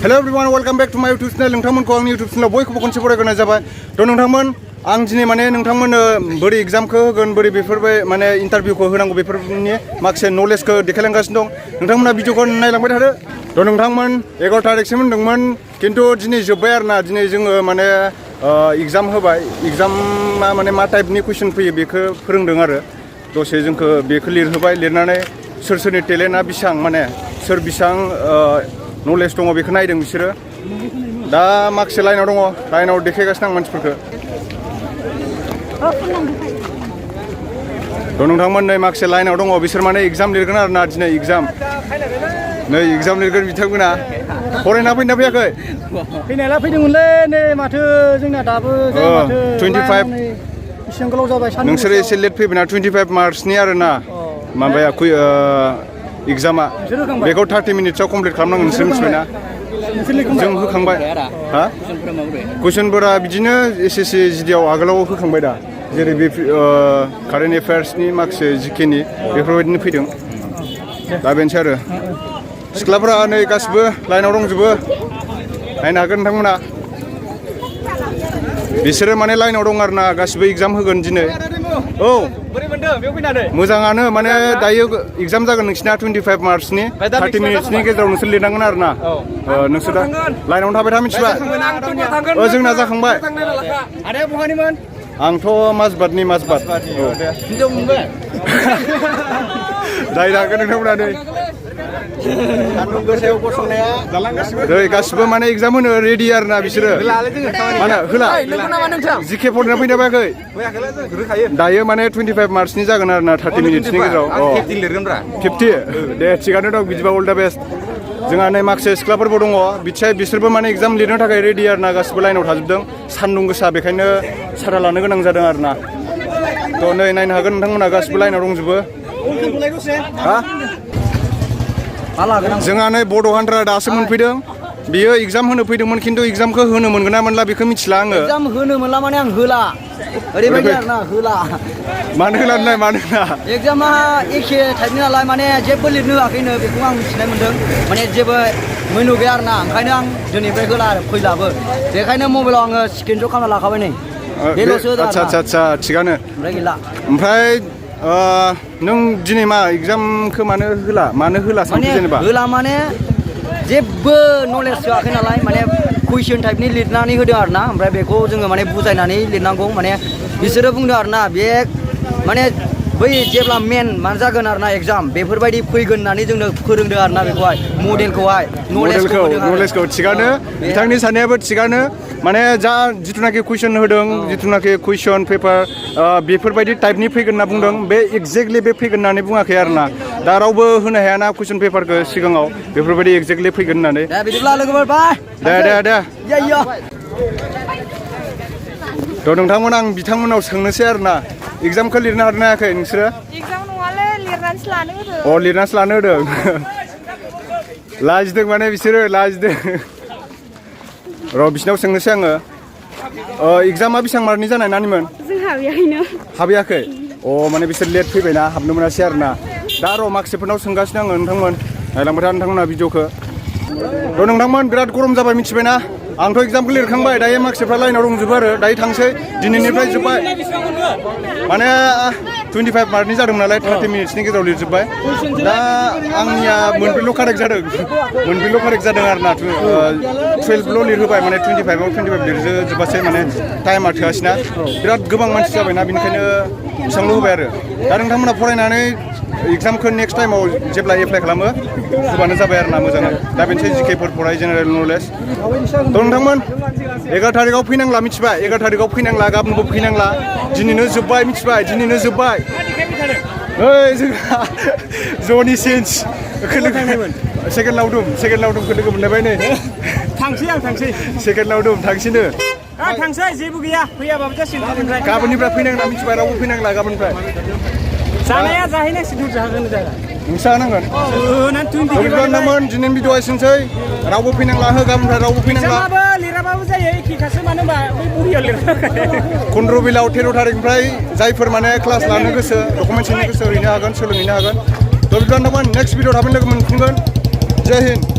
Hello everyone, welcome back to my YouTube channel. नोंथांमोनखौ आंनि YouTube channel बयखौबो खनसे बरायग्रोनाय जाबाय। थ' नोंथांमोन आं दिनै माने नोंथांमोननो बोरै एग्जामखौ होगोन बोरै बेफोरबाय माने इन्टारभिउखौ होनांगौ बेफोरनि माखासे नलेजखौ देखायलांगासिनो दं। नोंथांमोना भिडिअखौ नायलांबाय थादो। थ' नोंथांमोन 11 तारिखसिम होनदोंमोन खिन्थु दिनै जोब्बाय आरोना दिनै जोङो माने एग्जाम होबाय। एग्जामा माने मा टाइपनि कुइसन फैयो बेखौ फोरोंदों आरो दसे जोंखौ बेखौ लिरहोबाय लिरनानै सोर सोरनि टेलेन्टआ बेसेबां माने सोर बेसेबां नलेज दङ बेखौ नायदों बिसोरो दा माखासे लाइनाव दङ लाइनाव देखायगासिनो आं मानसिफोरखौ थ' नोंथांमोन नै माखासे लाइनाव दङ बिसोर माने एग्जाम लिरगोन आरोना दिनै एग्जाम नै एग्जाम लिरगोन बिथांमोना फरायना फैना फैयाखै फैनायालाय फैदोंमोनलै नै माथो जोंना दाबो 25 बेसेबां गोलाव जाबाय नोंसोरो एसे लेट फैबायना 25 मार्चनि आरोना माबाया एग्जामा बेखौ 30 मिनिट्सआव कमप्लिट खालामनांगोन नोंसोर मिथिबायना जों होखांबाय हा कुइसनफोरा बिदिनो एसएससि जिडिआव आगोलाव होखांबाय दा जेरै बे कारेन्ट एफेयार्सनि माखासे जिकेनि बेफोरबायदिनो फैदों दा बेनोसै आरो सिख्लाफोरा नै गासिबो लाइनाव दंजोबो नायनो हागोन नोंथांमोना बिसोरो माने लाइनाव दं आरोना गासिबो एग्जाम होगोन दिनै औ मोजाङानो माने दायो एग्जाम जागोन नोंसिना 25 मार्चनि 30 मिनिट्सनि गेजेराव नोंसोर लिरनांगोन आरोना नोंसोर दा लाइनावनो थाबाय था मिथिबाय जोंना जाखांबाय आंथ' माजबादनि माजबाद जाय हागोन नोंथांमोना नै गासिबो माने एग्जाम होनो रेडि आरोना बिसोरो माने होला जिके फरायना फैना फैयाखै दायो माने 25 मार्चनि जागोन आरोना 30 मिनिट्सनि गेजेराव 50 दे थिगानो दं बिदिबा अल दा बेस्ट जोंहा नै माखासे सिख्लाफोरबो दङ बिसोरबो माने एग्जाम लिरनो थाखाय रेडि आरोना गासिबो लाइनाव थाजोबदों सान्दुं गोसा बेखायनो सारा लानो गोनां जादों आरोना थ' नै नायनो हागोन नोंथांमोना गासिबो लाइनाव दंजोबो हा जोंहा नै बड' हान्ड्रा दासो मोनफैदों बियो एग्जाम होनो फैदोंमोन खिन्थु एग्जामखौ होनो मोनगोन ना मोनला बेखौ मिथिला आङो एग्जाम होनो मोनला माने आं होला ओरैबायदि आरोना होला मानो होला होनलाय मानो होला एग्जामा एखे टाइपनि नालाय माने जेबो लिरनो होआखैनो बेखौ आं मिथिनाय मोन्दों माने जेबो मेनु गैया आरोना ओंखायनो आं दिनैनिफ्राय होला आरो फैलाबो बेखायनो मबाइलाव आङो स्क्रिनशट खालामना लाखाबाय नै बेल'सो आदसा थिगानो ओमफ्राय गैला ओमफ्राय नों दिनै मा एग्जामखौ मानो होला सानखो जेनेबा होला माने जेबो नलेज होआखै नालाय माने कुइसन टाइपनि लिरनानै होदों आरोना ओमफ्राय बेखौ जोङो माने बुजायनानै लिरनांगौ माने बिसोरो बुंदों आरोना बे माने बै जेब्ला मेन मा जागोन आरोना एग्जाम बेफोरबायदि फैगोन होननानै जोंनो फोरोंदों आरोना बेखौहाय मडेलखौहाय नलेजखौ थिगानो बिथांनि साननायाबो थिगानो माने जा जिथुनाखि कुइसन होदों जिथुनाखि कुइसन पेपार बेफोरबायदि टाइपनि फैगोन होनना बुंदों बे एक्जेक्टलि बे फैगोन होननानै बुङाखै आरोना दा रावबो होनो हायाना कुइसन पेपारखौ सिगाङाव बेफोरबायदि एक्जेक्टलि फैगोन होननानै बिदिब्ला लोगोफोर बाय दे थ' नोंथांमोन आं बिथांमोनाव सोंनोसै आरोना एग्जामखौ लिरनो हादों ना हायाखै नोंसोरो एग्जाम नङालै लिरनानैसो लानो होदों लिरनानैसो लानो होदों लाजिदों माने बिसोरो लाजिदों र' बिसिनाव सोंनोसै आङो एग्जामा बेसेबां मार्कनि जानाय नानिमोन जोंहा बेहायनो हाबैयाखै माने बिसोर लेट फैबायना हाबनो मोनासै आरोना दा र' माखासेफोरनाव सोंगासिनो आङो नोंथांमोन नायलांबाय था नोंथांमोना भिडिअखौ थ' नोंथांमोन बिराद गरम जाबाय मिथिबायना आंथ' एग्जामखौ लिरखांबाय दायो माखासेफ्रा लाइनाव दंजोबो आरो दायो थांसै दिनैनिफ्राय जोब्बाय माने 25 मार्कनि जादों नालाय 30 मिनिट्सनि गेजेराव लिरजोब्बाय दा आंनिया मोनब्रैल' कारेक्ट जादों आरोना 12ल' लिरहोबाय माने 25आव 25 लिरजोबासै माने टाइमा थोआसैना बिराद गोबां मानसि जाबायना बेनिखायनो बेसेबांल' होबाय आरो दा नोंथांमोना फरायनानै एग्जामखौ नेक्स्ट टाइमाव जेब्ला एप्लाइ खालामो होबानो जाबाय आरोना मोजाङै दा बेनोसै जिकेफोर फराय जेनेरेल नलेज थ' नोंथांमोन 11 तारिखआव फैनांला मिथिबाय 11 तारिखआव फैनांला गाबोनबो फैनांला दिनैनो जोब्बाय मिथिबाय दिनैनो जोब्बाय जोंहा जनि चेन्ज सेकेन्ड लावदुमखौ लोगो मोनलायबाय नै थांसै सेकेन्ड लावदुम थांसैनो थांसै जेबो गैया फैयाबाबो जासिगोन गाबोननिफ्राय फैनांला मिथिबाय रावबो फैनांला गाबोननिफ्राय जानाया जाहैनांसिगोन जाहोनो जायगा नोंसा नांगोन नोंथांमोन दिनैनि भिडिअ एसेनोसै रावबो फैनांला गाबोननिफ्राय रावबो फैनांला लिराबाबो जायो एखेखासो मानो होनबा बै बहियाव लिरनो 15 बिलाव 13 तारिखनिफ्राय जायफोर माने क्लास लानो गोसो डकुमेन्ट्स हैनो गोसो हैनो हागोन सोलोंहैनो हागोन थ' बिदिब्ला नोंथांमोन नेक्स्ट भिडिअ थाबैनो लोगो मोनफिनगोन जय हिन्द